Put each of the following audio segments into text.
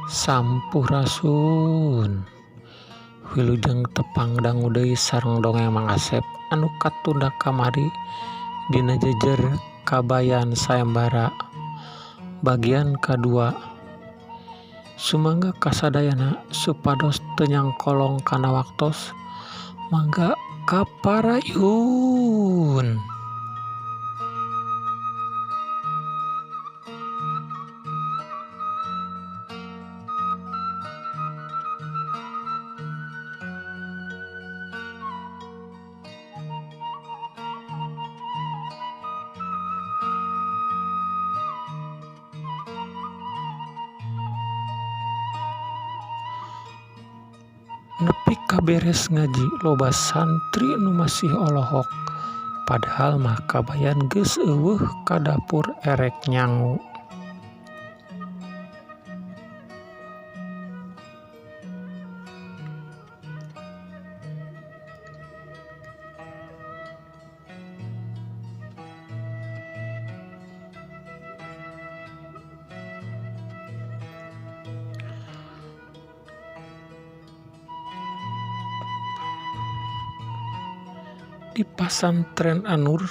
Sampurasun. Wilujeng tepang dangu deui sareng dongeng Mang Asep anu katunda kamari dina jejer Kabayan Sayembara bagian kadua. Sumangga kasadayana supados teu nyangkolong kana waktos mangga kaparayun. Nepi ka beres ngaji loba santri nu masih olohok padahal mah Kabayan geus euweuh ka dapur erek nyangu. Di pasantren An-Nur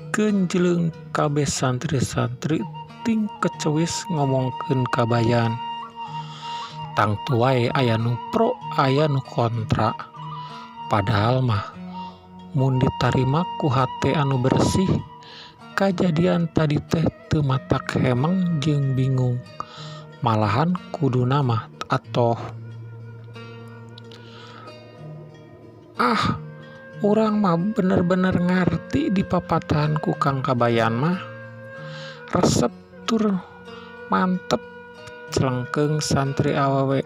geunjleung kabeh santri-santri ting kecewis ngomongkeun Kabayan. Tangtu wae aya nu pro aya nu kontra. Padahal mah mun ditarima ku hate anu bersih kajadian tadi teh teu matak hemeng jeung bingung. Malahan kuduna mah atoh. Ah, urang mah bener-bener ngarti dipapatahan ku Kang Kabayan mah. Resep tur mantep celengkeung santri awewe.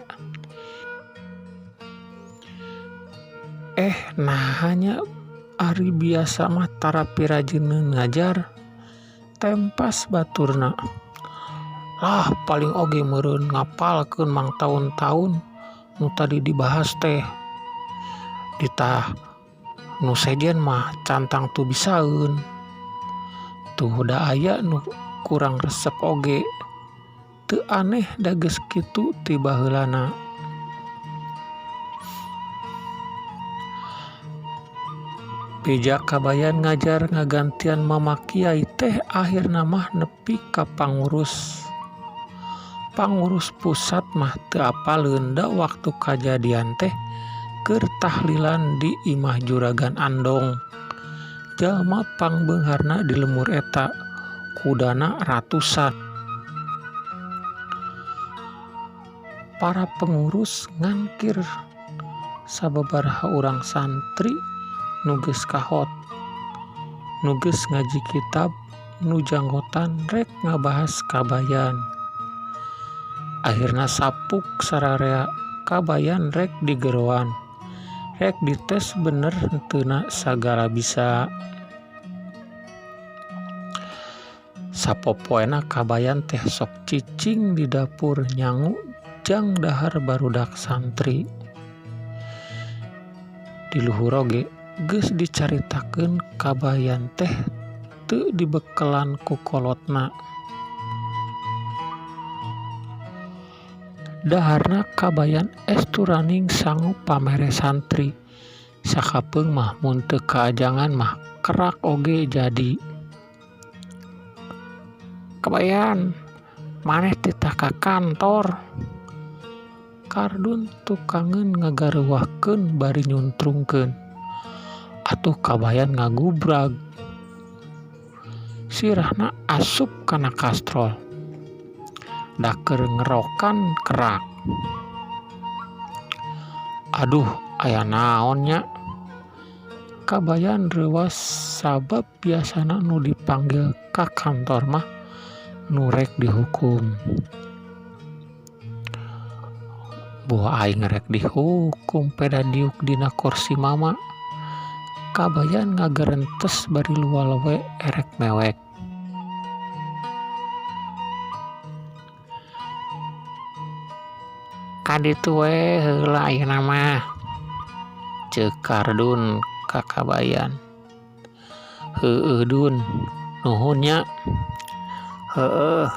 Naha nya ari biasa mah tara pirajeuneun ngajar tempas baturna. Lah paling oge meureun ngapalkeun mang taun-taun nu tadi dibahas teh. Ditah nu sejen mah cantang tu bisaeun. Tuh da aya nu kurang resep oge. Teu aneh da geus kitu ti baheulana. Beja Kabayan ngajar ngagantian Mama Kiai teh akhirna mah nepi ka pangurus. Pangurus pusat mah teu apaleun da waktu kajadian teh keur tahlilan di imah Juragan Andong. Jalma pangbeungharna di lemur eta kudana ratusan. Para pengurus ngangkir sababaraha urang santri nu geus kahot, nu geus ngaji kitab, nu janggotan rek ngabahas Kabayan. Akhirna sapuk sararea Kabayan rek digeroan, rek dites bener henteuna sagala bisa. Sapopoena Kabayan teh sok cicing di dapur nyangu jang dahar barudak santri. Di luhur oge geus dicaritakeun Kabayan teh teu dibekelan ku kolotna. Daharna Kabayan esturaning sangu pamere santri. Sakapeung mah mun teu kaajangan mah kerak oge jadi. Kabayan, maneh titah ka kantor. Kardun tukangeun ngagareuwahkeun bari nyuntrungkeun. Atuh Kabayan ngagubrag. Sirahna asup kana kastrol. Daker ngerokan kerak. Aduh, aya naon nya? Kabayan reuwas sabab biasana nu dipanggil ka kantor mah nu rek dihukum. Boa aing rek dihukum peda diuk dina kursi mama. Kabayan ngagerentes bari lual we erek mewek. Kaditu we heula ayeuna mah. Ceuk Kardun ka Kabayan. Heueuh Dun, nuhun nya. Heueuh.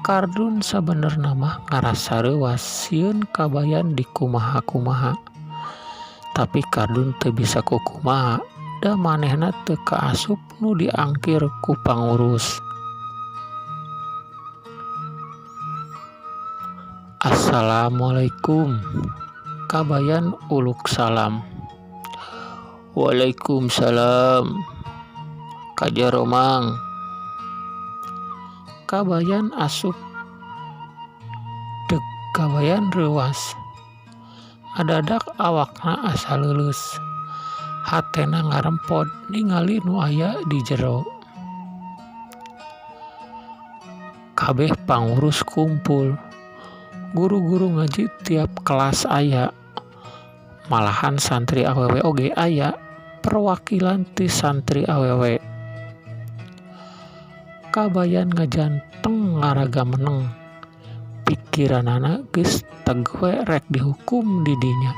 Kardun sabenerna mah ngarasa reuwas sieun Kabayan dikumaha-kumaha. Tapi Kardun teu bisa kukumaha da manehna teu kaasup nu diangkir ku pangurus. Assalamualaikum. Kabayan uluk salam. Waalaikumsalam. Kajero Mang. Kabayan asup. Deg Kabayan reuwas. Ngadadak awakna asa leuleus. Hatena ngarempod ningali nu aya di jero. Kabeh pangurus kumpul. Guru-guru ngaji tiap kelas aya. Malahan santri awewe oge aya perwakilan ti santri awewe. Kabayan ngajanteng ngaraga meneng. Pikiranana geus teg we rek dihukum di dinya.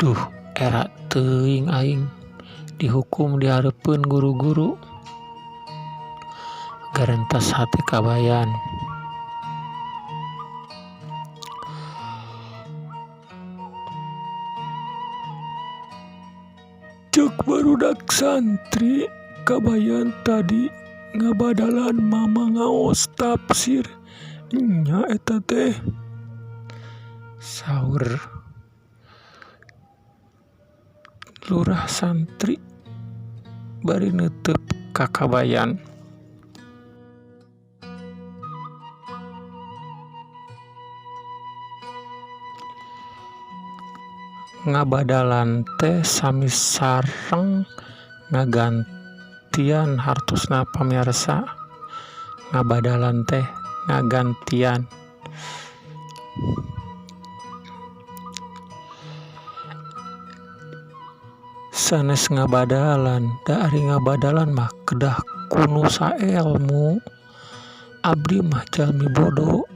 Duh, era teuing aing dihukum di hareupeun guru-guru. Garentes hate Kabayan. Ceuk barudak santri Kabayan tadi ngabadalan mama ngaos tafsir nya eta teh. Saur lurah santri bari neuteup ka Kabayan. Ngabadalan teh sami sareng ngagantian hartosna pamirsa. Ngabadalan teh ngagantian. Sanes ngabadalan, da ari ngabadalan mah kedah kunu saelmu. Abdi mah jalmi bodoh.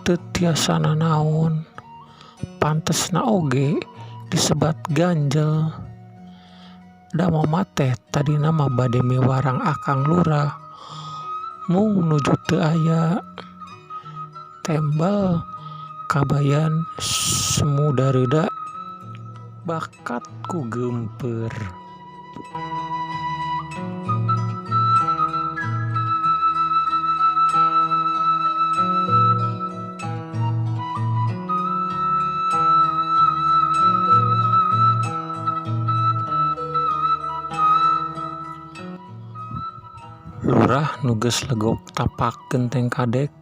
Teu tiasa nanaon, pantesna oge disebat ganjel. Da mama teh tadina mah bade miwarang akang lurah, mung nuju teu aya. Tembal Kabayan semu dareuda bakat ku geumpeur. Lurah nu geus legok tapak genteng kadek,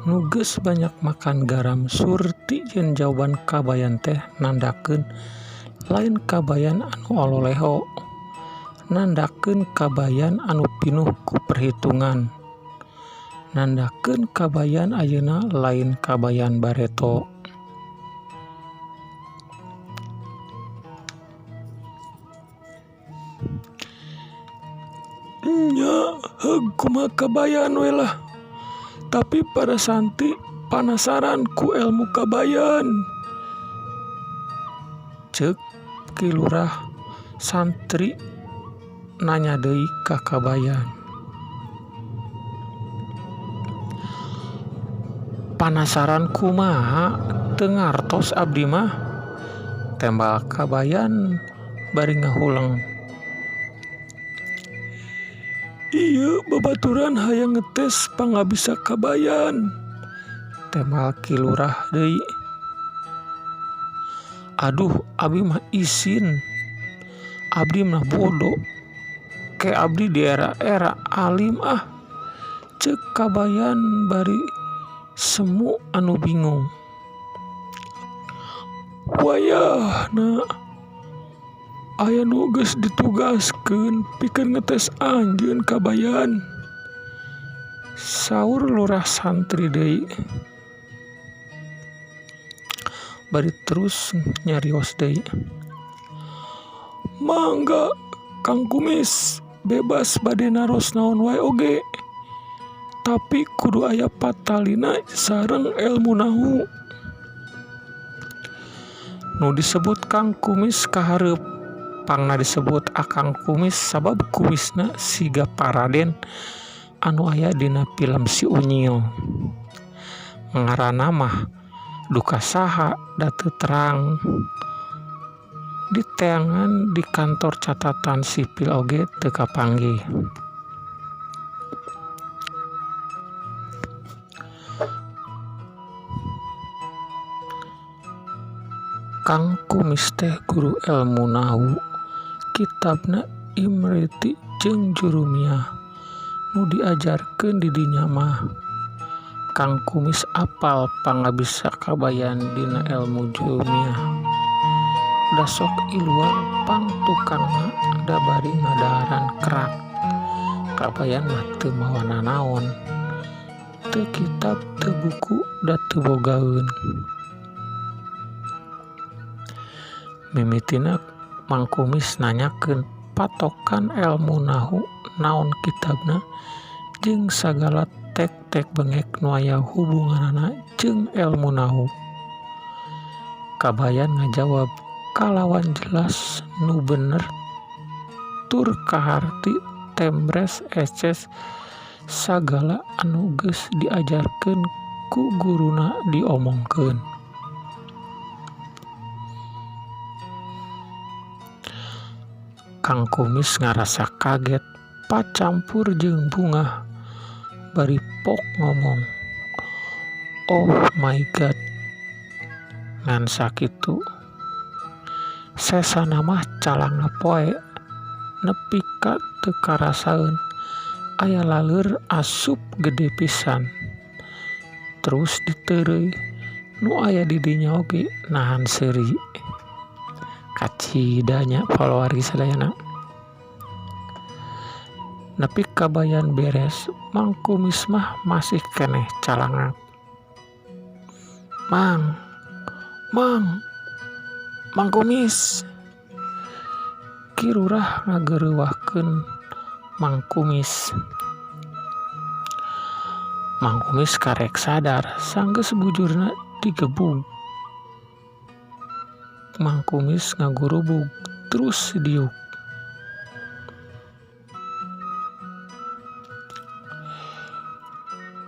nu geus banyak makan garam surti jeung jawaban Kabayan teh nandakeun lain Kabayan anu ololeho, nandakeun Kabayan anu pinuh ku perhitungan, nandakeun Kabayan ayeuna lain Kabayan bareto. Nya heug kumaha Kabayan we lah. Tapi para santri panasaran ku ilmu Kabayan. Ceuk Ki Lurah santri nanya deui ka Kabayan. Panasaran kumaha teu ngartos abdi mah. Tembal Kabayan bari ngahuleng. Ieu babaturan hayang ngetes pangabisa Kabayan. Tembal Ki Lurah deui. Aduh, abdi mah isin. Abdi mah bodoh. Ke abdi di era-era alim ah. Ceuk Kabayan bari semu anu bingung. Wayahna aya nu geus ditugaskeun pikeun ngetes anjeun Kabayan. Saur lurah santri deui. Bari terus nyarios deui. Mangga Kang Kumis bebas bade naros naon wae oge. Tapi kudu aya patalina sareng elmu nahu. Nu disebut Kang Kumis kahareup Gampangna disebut Akang Kumis sabab kumisna siga paraden anu aya dina film Si Unyil. Ngaranna mah duka saha da teu terang. Diteangan di kantor catatan sipil oge teu kapanggih. Kang Kumis teh guru elmu nahwu, kitabna Imriti jeung Jurumiyah nu diajarkeun di dinya mah. Kang Kumis apal pangabisa Kabayan dina elmu Jurumiyah. Da sok iluan pang tukangna da bari ngadaharan kerak. Kabayan mah teu mawa nanaon, teu kitab teu buku da teu bogaeun. Mimitina Mang Kumis nanyakeun patokan elmu nahwu naon kitabna jeung sagala tek-tek bengek nu aya hubunganana jeung elmu nahwu. Kabayan ngajawab kalawan jelas nu bener tur kaharti tembres eces sagala anu geus diajarkeun ku guruna diomongkeun. Kang Kumis ngarasa kaget pacampur jeung bungah bari pok ngomong, "Oh my god." Ngan sakitu sesana mah calanga poe nepi ka teu karasaeun aya laleur asup gede pisan. Terus diteureuy nu aya di dinya oge nahan seuri. Kacida nya palawargi sadayana. Nepi Kabayan beres, Mang Kumis mah masih keneh calangak. Mang, Mang, Mang Kumis. Ki Lurah ngagereuwahkeun Mang Kumis. Mang Kumis karek sadar sanggeus bujurna digebug. Mang Kumis ngagurubug terus diuk.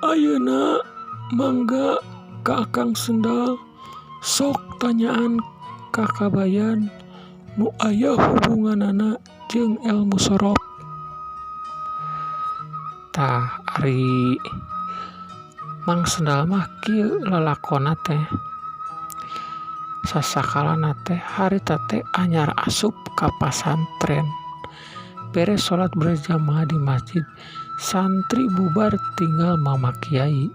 Ayeuna mangga ka Akang Sendal sok tanyaan ka Kabayan nu aya hubunganana jeung elmu sorof. Tah ari Mang Sendal mah kieu lalakonna teh. Sasakalana teh harita teh anyar asup ka pasantren. Beres salat berjamaah di masjid, santri bubar tinggal Mama Kiai.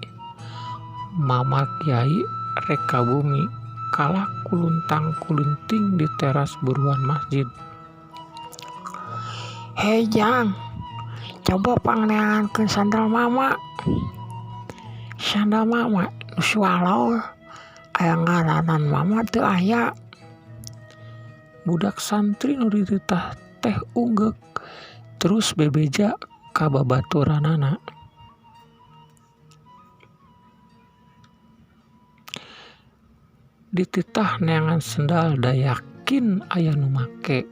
Mama Kiai rek ka bumi kalah kuluntang-kulunting di teras buruan masjid. Hei Jang, coba pangneangankeun sandal mama. Sandal mama nu swallow aya ngaranan mama teu aya. Budak santri nu dititah teh unggeuk terus bebeja ka babaturanana. Dititah neangan sendal da yakin aya nu make.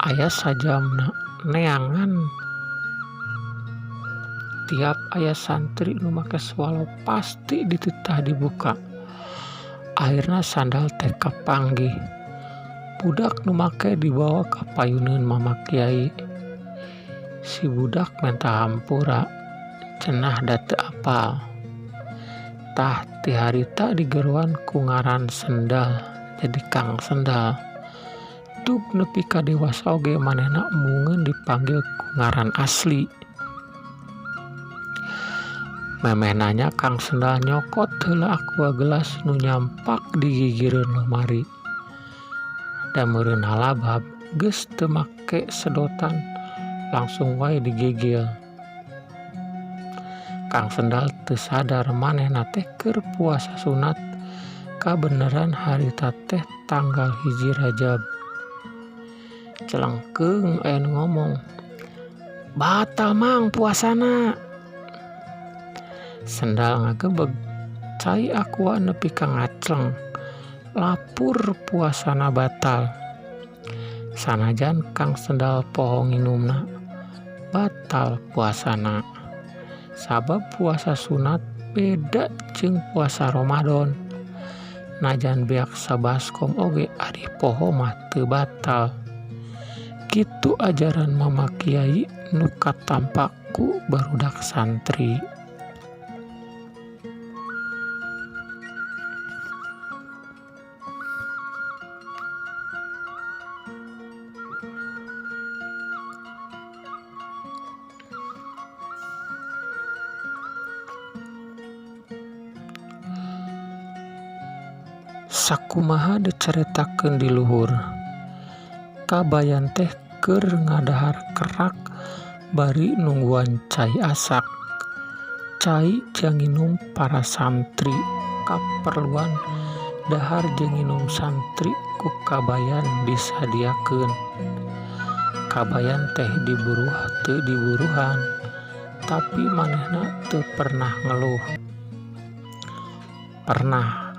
Aya sajamna neangan tiap aya santri nu make swallow pasti dititah dibuka. Akhirna sandal teh kapanggih. Budak nu make dibawa ka payuneun Mama Kiai. Si budak menta hampura, cenah da teu apal. Tah ti harita digeroan ku ngaran Sendal jadi Kang Sendal. Tug nepi ka dewasa oge manehna embungeun dipanggil ku ngaran asli. Memeh nanya Kang Sendal nyokot heula aqua gelas nu nyampak di gigireun lomari. Da meureun halabab geus teu make sedotan langsung wae digegel. Kang Sendal teu sadar manehna teh keur puasa sunat kabeneran harita teh tanggal 1 Rajab. Celengkeung aya nu ngomong, "Batal Mang puasana." Sendal ngagebeg, cai aqua nepi ka ngacleng. Lapur puasana batal. Sanajan Kang Sendal poho nginumna, batal puasana. Sabab puasa sunat beda jeung puasa Ramadan. Najan beak sabaskom oge ari poho mah teu batal. Kitu ajaran Mama Kiai nu katampa ku barudak santri. Sakumaha dicaritakeun di luhur, Kabayan teh keur ngadahar kerak bari nungguan cai asak. Cai jang nginum para santri, kaperluan dahar jeung nginum santri ku Kabayan disadiakeun. Kabayan teh diburuh teu diburuhan, tapi manehna teu pernah ngeluh. Pernah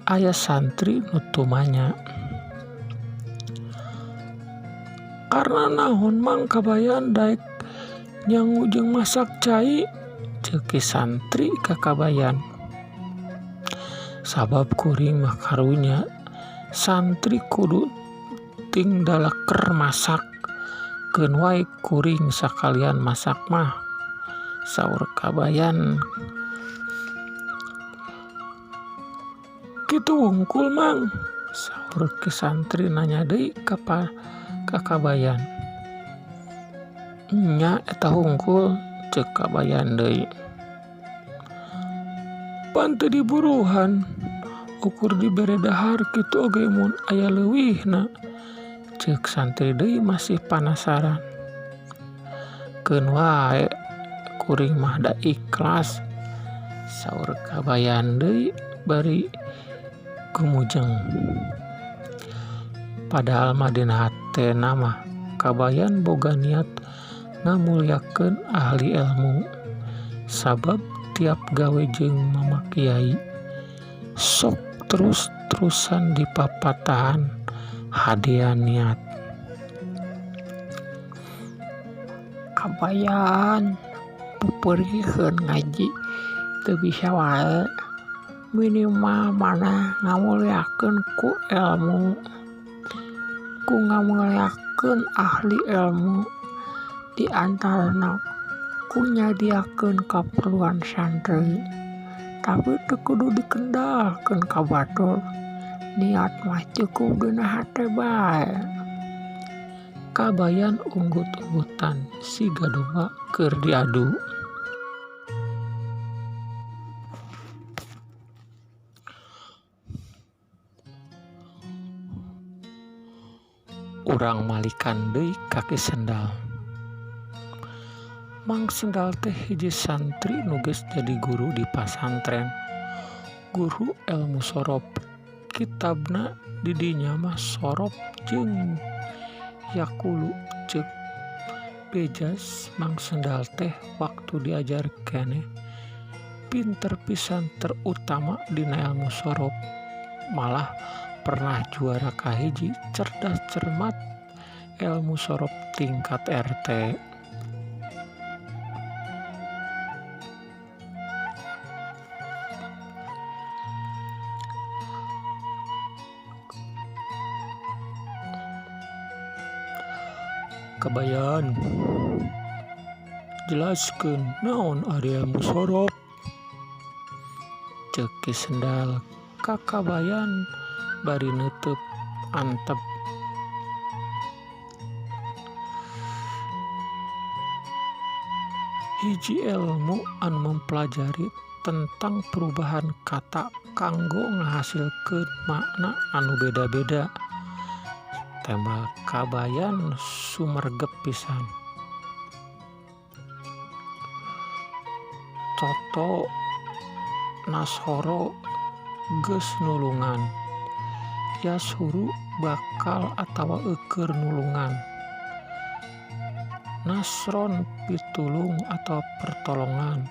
aya santri nu tumanya. Karena naon Mang Kabayan daek nyangu jeung masak cai? Ceuk santri ka Kabayan. Sabab kuring mah karunya santri kudu ting dalaker masak, keun wae kuring sakalian masak mah, saur Kabayan. Kitu wungkul Mang, saur ki santri nanya deui ka Kabayan. Nya eta hungkul, ceuk Kabayan deui. Pan teu diburuhan, ukur dibere dahar kitu oge mun aya leuwihna, ceuk santri deui masih panasaran. Keun wae kuring mah da ikhlas, saur Kabayan deui bari gumujeng. Padahal mah dina hatena mah Kabayan boga niat ngamulyakeun ahli ilmu, sabab tiap gawe jeung Mama Kiai sok terus-terusan dipapatahan hadean niat. Kabayan peupeurikeun ngaji teu bisa wae, minimal maneh ngamulyakeun ku ilmu, ku ngamulyakeun ahli ilmu, di antarana ku nyadiakeun kaperluan santri. Tapi teu kudu dikendalkeun ka batur, niat mah cukup dina hate bae. Kabayan unggut-unggutan siga domba keur diadu. Urang malikan deui ka Ki Sendal. Mang Sendal teh hiji santri nu geus jadi guru di pasantren. Guru ilmu sorof, kitabna di dinya mah sorof jeung yakulu. Ceuk bejas Mang Sendal teh waktu diajar keneh pinter pisan terutama dina ilmu sorof. Malah pernah juara kahiji cerdas cermat ilmu sorof tingkat RT. Kabayan, jelaskeun naon ari ilmu sorof? Ceuk Ki Sendal ka Kabayan bari neuteub antep. Hiji ilmu anu mempelajari tentang perubahan kata kanggo ngahasilkeun makna anu beda-beda. Tembal Kabayan sumergep pisan. Toto nashoro geus nulungan, yashuru bakal atawa eueur nulungan, nasron pitulung atau pertolongan,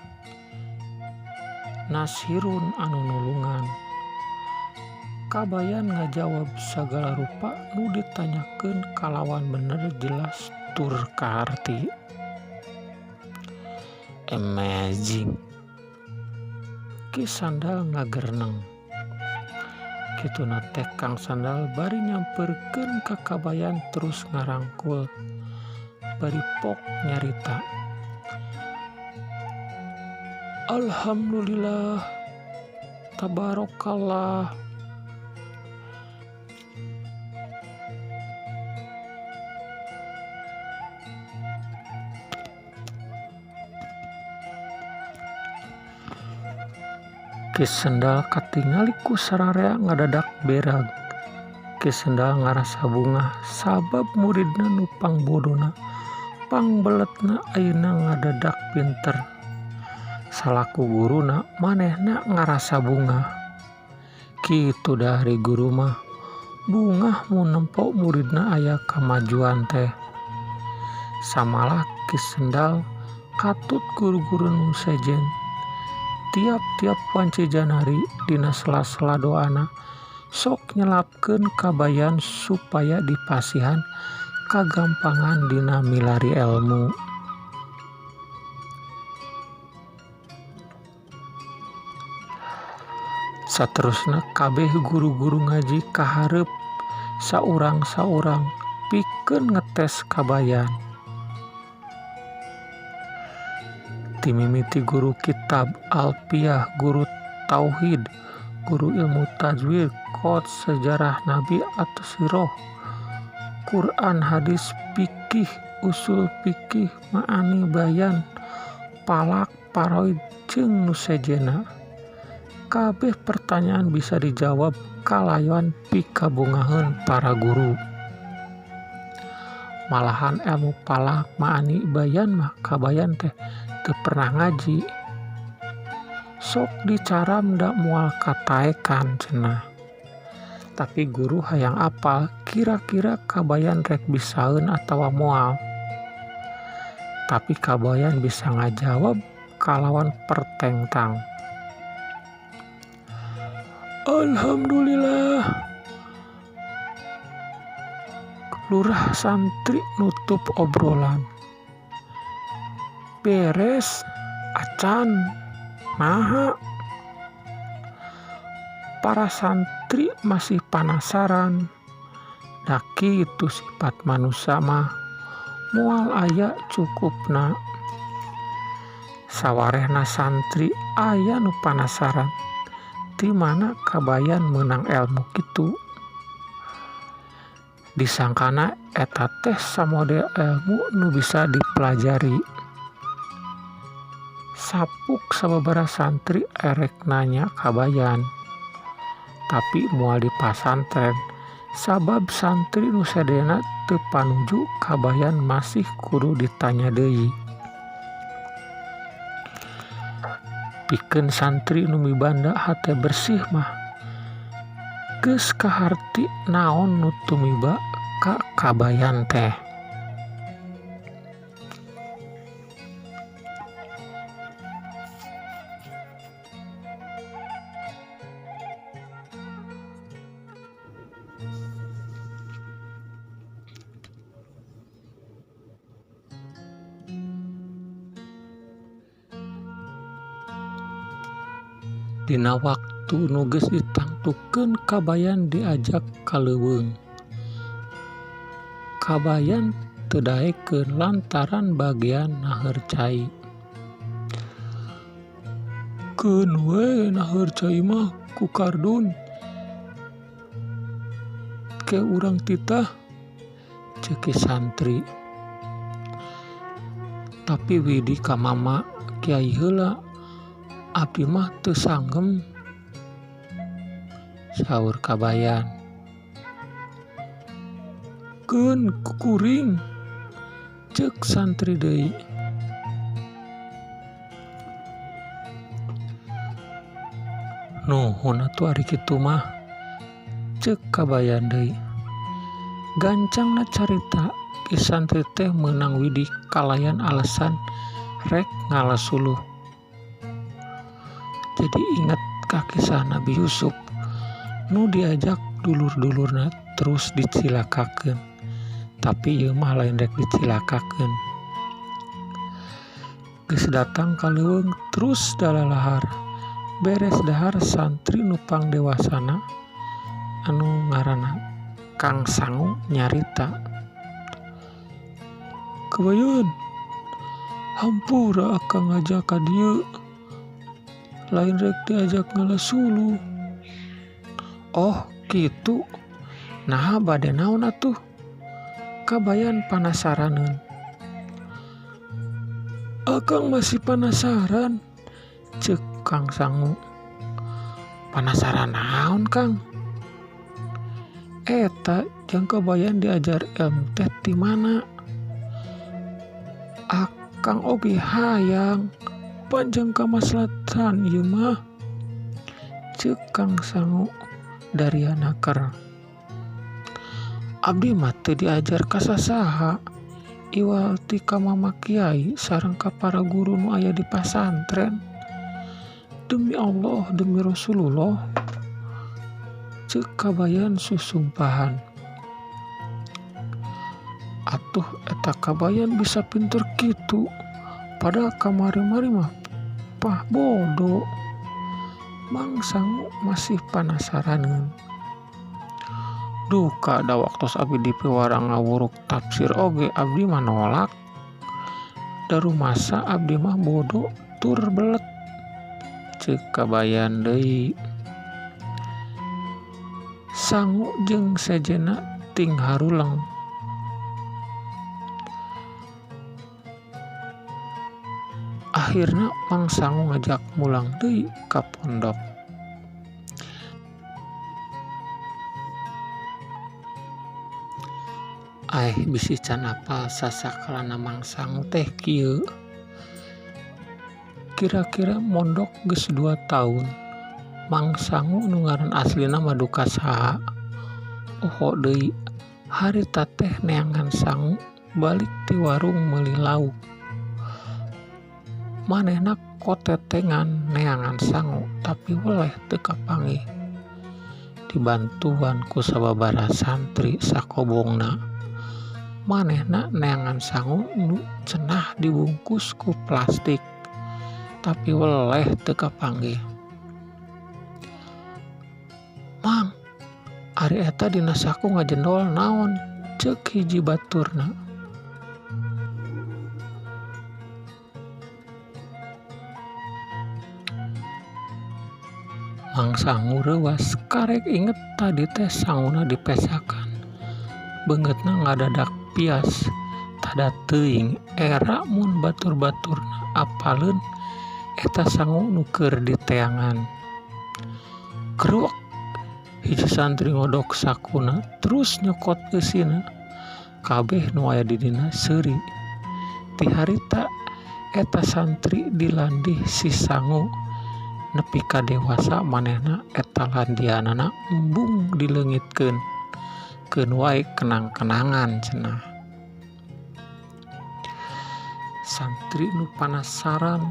nashirun anu nulungan, Kabayan ngajawab sagala rupa nu ditanyakeun kalawan bener jelas tur kaharti. Amazing. Ki Sandal ngagereneng. Kituna teh Kang Sandal bari nyamperkeun ka Kabayan terus ngarangkul bari pok nyarita. Alhamdulillah, tabarakallah. Ki Sendal katingali ku sararea ngadadak berag. Ki Sendal ngarasa bungah sabab muridna nu pangbodona pangbeletna ayeuna ngadadak pinter. Salaku guruna manehna ngarasa bungah. Kitu dari guru mah bungah mun nempo muridna aya kamajuan teh. Samalah Ki Sendal katut guru-guru nu sejen. Tiap-tiap wanci janari dina sela-sela doana sok nyelapkeun Kabayan supaya dipasihan kagampangan dina milari elmu. Saterusna kabeh guru-guru ngaji kahareup saurang-saurang pikeun ngetes Kabayan. Timimiti guru kitab, alfiah, guru tauhid, guru ilmu tajwid, kod sejarah nabi atau siroh, Quran, hadis, fikih, usul fikih, maani bayan, palak, paroid, jeung nu sejenna. Kabeh pertanyaan bisa dijawab kalayan pikabungaheun para guru. Malahan ilmu palak, maani bayan mah Kabayan teh teu pernah ngaji. Sok dicaram da moal kataekan cenah. Tapi guru hayang apal kira-kira Kabayan rek bisaeun atawa moal. Tapi Kabayan bisa ngajawab kalawan pertengtang. Alhamdulillah. Lurah santri nutup obrolan. Beres acan naha. Para santri masih penasaran. Da kitu sifat manusia mah moal aya cukupna. Sawarehna santri aya nu panasaran ti mana Kabayan meunang elmu kitu. Disangkana eta teh samodel elmu nu bisa dipelajari. Sapuk sababaraha santri erek nanya Kabayan, tapi moal di pasantren sabab santri nu sadayana teu panuju Kabayan masih kudu ditanya deui. Pikeun santri nu mibanda hate bersih mah geus kaharti naon nu tumiba ka Kabayan teh. Dina waktu nu geus ditangtukeun Kabayan diajak ka leuweung. Kabayan teu daekeun lantaran bagean naheur cai. Keun we naheur cai mah ku kardun. Ke urang titah ceuk santri. Tapi widi ka mama kiai heula abdi mah teu sanggem, saur Kabayan. Keun kukuring, ceuk santri deui. Nuhun atuh ari kitu mah, ceuk Kabayan deui. Gancangna carita ki santri teh meunang widi kalayan alasan rek ngalasuluh. Jadi ingat ka kisah Nabi Yusuf Nu diajak dulur-dulurna terus dicilakakeun. Tapi ieu mah lain rek dicilakakeun. Geus datang ka leuweung terus dalalahar. Beres dahar santri nu pangdewasana anu ngaranna Kang Sangu nyarita. Kabayan, hampura akang ngajak ka dieu. Lain rek diajak ngala suluh. Oh, kitu. Naha bade naon atuh? Kabayan panasaraneun. Akang masih panasaran, ceuk Kang Sangu. Panasaran naon, Kang? Eta jang Kabayan diajar ilmu teh ti mana? Akang oge hayang panjang kamaslahatan ieu mah. Ceuk Kang Sangu dariana ker. Abdi mah teu diajar ka sasaha, iwal ti ka mama kiai sareng ka para guru nu aya di pasantren. Demi Allah, demi Rasulullah. Ceuk Kabayan susumpahan. Atuh eta Kabayan bisa pinter kitu, padahal kamari-mari mah pah bodoh. Mang Sangu masih panasaraneun. Duka da waktos abdi dipiwarang ngawuruk tafsir oge abdi mah nolak. Da rumasa abdi mah bodoh tur belet. Ceuk Kabayan deui. Sangu jeung sejenna ting haruleng. Akhirna Mang Sangu ngajak mulang deui ka pondok. Aeh bisi can apal sasakalana Mang Sangu teh kieu. Kira-kira mondok geus 2 tahun. Mang Sangu nu ngaran aslina mah duka saha. Poho deui harita teh neangan sangu balik ti warung meuli lauk. Manehna kotetengan neangan sangu tapi weleh teu kapanggih. Dibantuan ku sababaraha santri sakobongna. Manehna neangan sangu nu cenah dibungkus ku plastik tapi weleh teu kapanggih. Mang, ari eta dina saku ngajendol naon? Ceuk hiji baturna. Mang Sangu reuwas karek inget tadi teh sanguna dipesakan. Beungeutna ngadadak pias. Tada teuing era mun batur-baturna apaleun eta sangu nu keur diteangan. Keruak hiji santri ngodok sakuna terus nyokot eusina. Kabeh nu aya di dina seuri. Ti harita eta santri dilandih si sangu. Nepi ka dewasa manehna eta landianana embung dileungitkeun. Keun wae kenang-kenangan cenah. Santri nu panasaran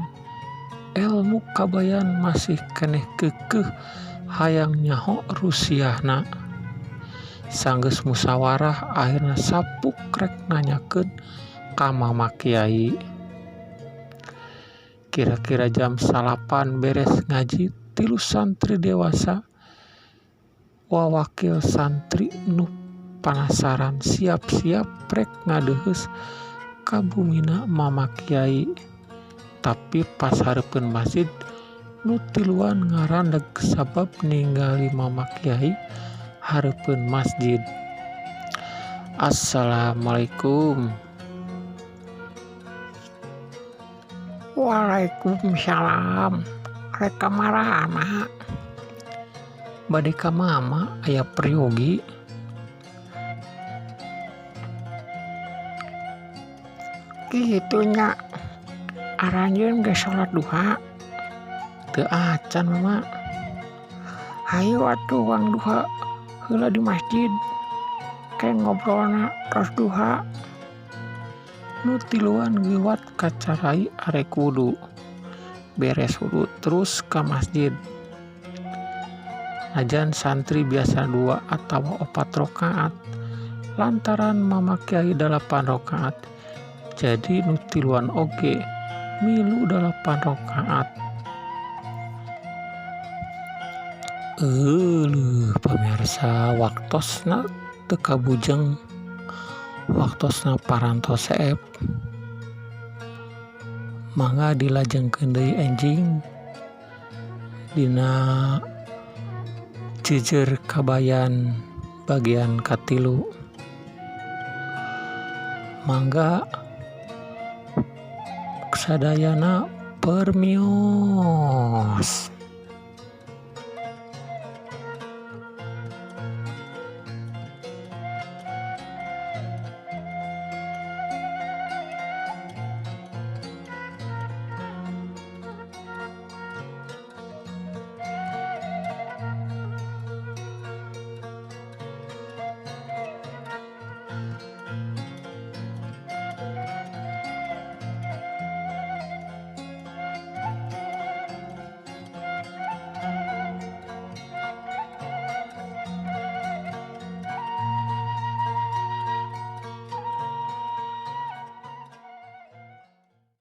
elmu Kabayan masih keneh keukeuh hayang nyaho rusiahna. Sanggeus musyawarah akhirna sapuk rek nanyakeun ka mama kiai. Kira-kira jam 9 beres ngaji 3 santri dewasa wawakil santri nu panasaran siap-siap rek ngadeuheus ka bumina mama kiai. Tapi pas hareupeun masjid nu tiluan ngarandeg sabab ningali mama kiai hareupeun masjid. Assalamualaikum. Waalaikumsalam. Rek ka marana? Bade ka mama aya peryogi. Kitu nya. Aranjeun geus salat duha? Teu acan mama. Hayu atuh wang duha heula di masjid. Ke ngobrolna tos duha. Nu tiluan geuwat kacarai arek wudu. Beres wudu terus ka masjid. Najan santri biasa 2 atawa 4 rakaat lantaran Mama Kiai 8 rakaat jadi nu tiluan oge milu 8 rakaat. Euleuh pamirsa, waktosna teu kabujeng, waktosna parantos seep. Mangga dilajengkeun deui enjing dina Jejer Kabayan bagian katilu. Mangga sadayana permios.